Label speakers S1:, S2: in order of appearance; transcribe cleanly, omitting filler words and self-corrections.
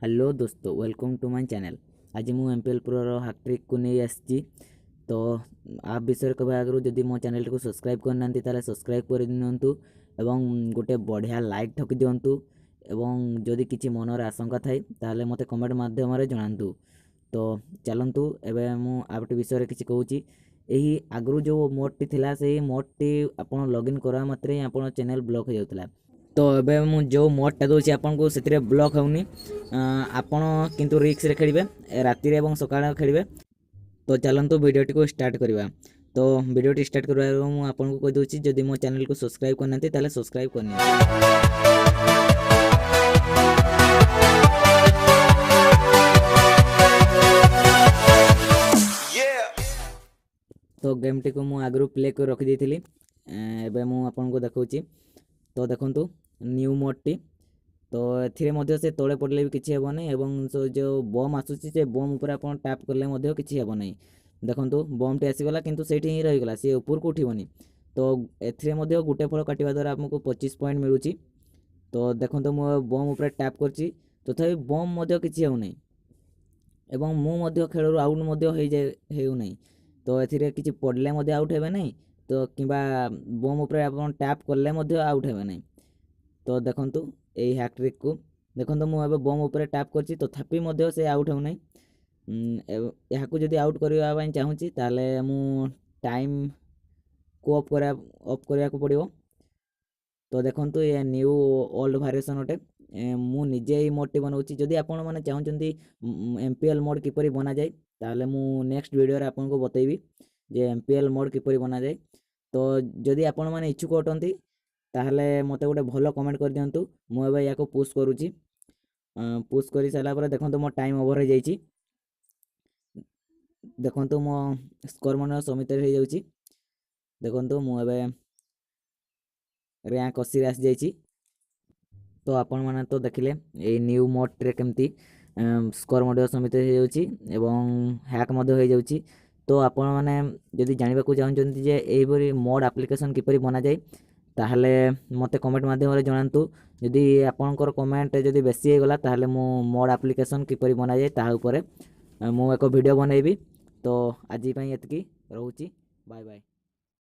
S1: Hello Dost, welcome to my channel. ଆଜି ମୁଁ M P L ପ୍ରୋର hack ଟ୍ରିକ୍କୁ ନେଇ ଆସିଛି। ତ ଆପ୍ ବିଷୟରେ କହିବା ଆଗରୁ, ଯଦି ମୋ ଚ୍ୟାନେଲ୍ଟିକୁ ସବସ୍କ୍ରାଇବ୍ କରିନାହାନ୍ତି, ତାହେଲେ ସବସ୍କ୍ରାଇବ୍ କରିନିଅନ୍ତୁ ଏବଂ ଗୋଟେ ବଢ଼ିଆ ଲାଇକ୍ ଠକି ଦିଅନ୍ତୁ ଏବଂ ଯଦି କିଛି ମନରେ ଆଶଙ୍କା ଥାଏ, ତାହେଲେ ମୋତେ କମେଣ୍ଟ ମାଧ୍ୟମରେ ଜଣାନ୍ତୁ। ତ ଚାଲନ୍ତୁ, ଏବେ ମୁଁ ଆପ୍ଟି ବିଷୟରେ କିଛି କହୁଛି। ଏହି ଆଗରୁ ଯେଉଁ ମୋଡ଼୍ଟି ଥିଲା, ସେଇ ମୋଡ଼୍ଟି ଆପଣ ଲଗ୍ଇନ୍ କରିବା ମାତ୍ରେ ହିଁ ଆପଣ ଚ୍ୟାନେଲ୍ ବ୍ଲକ୍ ହୋଇଯାଉଥିଲା। ତ ଏବେ ମୁଁ ଯେଉଁ ମୋଡ଼୍ଟା ଦେଉଛି ଆପଣଙ୍କୁ, ସେଥିରେ ବ୍ଲକ୍ ହେଉନି। ଆପଣ କିନ୍ତୁ ରିସ୍କରେ ଖେଳିବେ, ରାତିରେ ଏବଂ ସକାଳେ ଖେଳିବେ। ତ ଚାଲନ୍ତୁ, ଭିଡ଼ିଓଟିକୁ ଷ୍ଟାର୍ଟ କରିବା। ତ ଭିଡ଼ିଓଟି ଷ୍ଟାର୍ଟ କରିବା ଆଗରୁ ମୁଁ ଆପଣଙ୍କୁ କହିଦେଉଛି, ଯଦି ମୋ ଚ୍ୟାନେଲକୁ ସବସ୍କ୍ରାଇବ୍ କରିନାହାନ୍ତି, ତାହେଲେ ସବସ୍କ୍ରାଇବ୍ କରିନିଅନ୍ତୁ।
S2: Yeah.
S1: ତ ଗେମ୍ଟିକୁ ମୁଁ ଆଗରୁ ପ୍ଲେ କରି ରଖିଦେଇଥିଲି, ଏବେ ମୁଁ ଆପଣଙ୍କୁ ଦେଖାଉଛି। ତ ଦେଖନ୍ତୁ ନ୍ୟୁ ମୋଡ଼୍ଟି। ତ ଏଥିରେ ମଧ୍ୟ ସେ ତଳେ ପଡ଼ିଲେ ବି କିଛି ହେବ ନାହିଁ ଏବଂ ସେ ଯେଉଁ ବମ୍ ଆସୁଛି, ସେ ବମ୍ ଉପରେ ଆପଣ ଟ୍ୟାପ୍ କଲେ ମଧ୍ୟ କିଛି ହେବ ନାହିଁ। ଦେଖନ୍ତୁ, ବମ୍ଟି ଆସିଗଲା କିନ୍ତୁ ସେଇଠି ହିଁ ରହିଗଲା, ସିଏ ଉପରକୁ ଉଠିବନି। ତ ଏଥିରେ ମଧ୍ୟ ଗୋଟେ ଫଳ କାଟିବା ଦ୍ୱାରା ଆମକୁ 25 ପଏଣ୍ଟ ମିଳୁଛି। ତ ଦେଖନ୍ତୁ, ମୁଁ ବମ୍ ଉପରେ ଟ୍ୟାପ୍ କରିଛି, ତଥାପି ବମ୍ ମଧ୍ୟ କିଛି ହେଉନାହିଁ ଏବଂ ମୁଁ ମଧ୍ୟ ଖେଳରୁ ଆଉଟ୍ ମଧ୍ୟ ହେଇଯାଏ ହେଉନାହିଁ। ତ ଏଥିରେ କିଛି ପଡ଼ିଲେ ମଧ୍ୟ ଆଉଟ୍ ହେବେ ନାହିଁ ତ କିମ୍ବା ବମ୍ ଉପରେ ଆପଣ ଟ୍ୟାପ୍ କଲେ ମଧ୍ୟ ଆଉଟ୍ ହେବେ ନାହିଁ। ତ ଦେଖନ୍ତୁ ଏଇ ହ୍ୟାକ୍ ଟ୍ରିକ୍କୁ। ଦେଖନ୍ତୁ, ମୁଁ ଏବେ ବମ୍ ଉପରେ ଟ୍ୟାପ୍ କରିଛି, ତଥାପି ମଧ୍ୟ ସେ ଆଉଟ୍ ହେଉନାହିଁ। ଏହାକୁ ଯଦି ଆଉଟ୍ କରିବା ପାଇଁ ଚାହୁଁଛି, ତାହେଲେ ମୁଁ ଟାଇମ୍କୁ ଅଫ୍ କରିବାକୁ ପଡ଼ିବ। ତ ଦେଖନ୍ତୁ, ଏ ନ୍ୟୁ ଓଲ୍ଡ ଭାରିଏସନ୍ ଅଟେ। ମୁଁ ନିଜେ ଏଇ ମୋଡ଼୍ଟି ବନାଉଛି। ଯଦି ଆପଣମାନେ ଚାହୁଁଛନ୍ତି ଏମ୍ ପି ଏଲ୍ ମୋଡ଼୍ କିପରି ବନାଯାଏ, ତାହେଲେ ମୁଁ ନେକ୍ସଟ ଭିଡ଼ିଓରେ ଆପଣଙ୍କୁ ବତେଇବି ଯେ ଏମ୍ ପି ଏଲ୍ ମୋଡ଼୍ କିପରି ବନାଯାଏ। ତ ଯଦି ଆପଣମାନେ ଇଚ୍ଛୁକ ଅଟନ୍ତି, ତାହେଲେ ମୋତେ ଗୋଟେ ଭଲ କମେଣ୍ଟ କରିଦିଅନ୍ତୁ। ମୁଁ ଏବେ ୟାକୁ ପୁସ୍ କରୁଛି। ପୁସ୍ କରି ସାରିଲା ପରେ ଦେଖନ୍ତୁ, ମୋ ଟାଇମ୍ ଓଭର୍ ହେଇଯାଇଛି। ଦେଖନ୍ତୁ, ମୋ ସ୍କୋର୍ ମଧ୍ୟ ସମିତ ହେଇଯାଉଛି। ଦେଖନ୍ତୁ, ମୁଁ ଏବେ ର୍ୟାଙ୍କ 80ରେ ଆସିଯାଇଛି। ତ ଆପଣମାନେ ତ ଦେଖିଲେ ଏଇ ନ୍ୟୁ ମୋଡ଼୍ରେ କେମିତି ସ୍କୋର୍ ମଧ୍ୟ ସମିତ ହେଇଯାଉଛି ଏବଂ ହ୍ୟାକ୍ ମଧ୍ୟ ହେଇଯାଉଛି। ତ ଆପଣମାନେ ଯଦି ଜାଣିବାକୁ ଚାହୁଁଛନ୍ତି ଯେ ଏହିପରି ମୋଡ଼୍ ଆପ୍ଲିକେସନ୍ କିପରି ବନାଯାଏ, ତାହେଲେ ମୋତେ କମେଣ୍ଟ ମାଧ୍ୟମରେ ଜଣାନ୍ତୁ। ଯଦି ଆପଣଙ୍କର କମେଣ୍ଟ ଯଦି ବେଶୀ ହେଇଗଲା, ତାହେଲେ ମୁଁ ମୋଡ଼୍ ଆପ୍ଲିକେସନ୍ କିପରି ବନାଯାଏ, ତାହା ଉପରେ ମୁଁ ଏକ ଭିଡ଼ିଓ ବନେଇବି। ତ ଆଜି ପାଇଁ ଏତିକି ରହୁଛି। Bye bye.